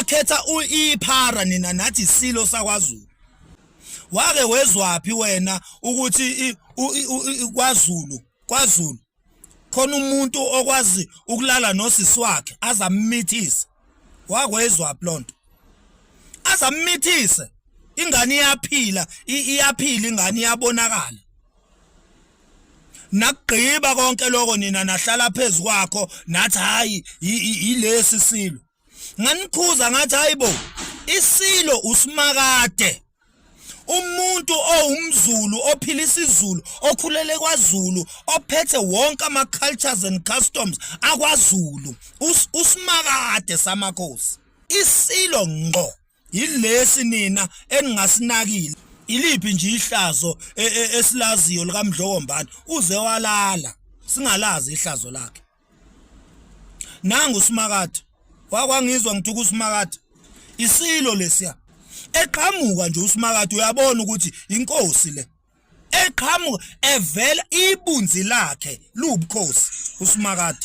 Nakhetha iphara nina nathi isilo sakwaZulu. Wake wezwaphi wena ukuthi kwaZulu, kwaZulu khona umuntu okwazi ukulala nosisi wakhe azamithise? Wakwezwaphi lonto? Azamithise, ingane iyaphila, iyaphila ingane, iyabonakala. Nakugqiba konke lokho nina nahlala phezu kwakho nathi hayi, yilesi silo. Nganikhuza ngathi hayibo, isilo uSimakade, umuntu owumZulu ophila isiZulu, okhulele kwaZulu, ophethe wonke ama cultures and customs akwaZulu, uSimakade samakhosi. Isilo ngqo yilesi nina eningasinakile. Iliphi nje ihlazo esilaziyo likaMdlokombane? Uze walala singalazi ihlazo lakhe. Nangu uSimakade, wakwangizwa ngithuka uSimakade, isilo lesiya eqhamuka nje uSimakade, uyabona ukuthi inkosi le eqhamuka evela, ibunzi lakhe lubukhosi uSimakade.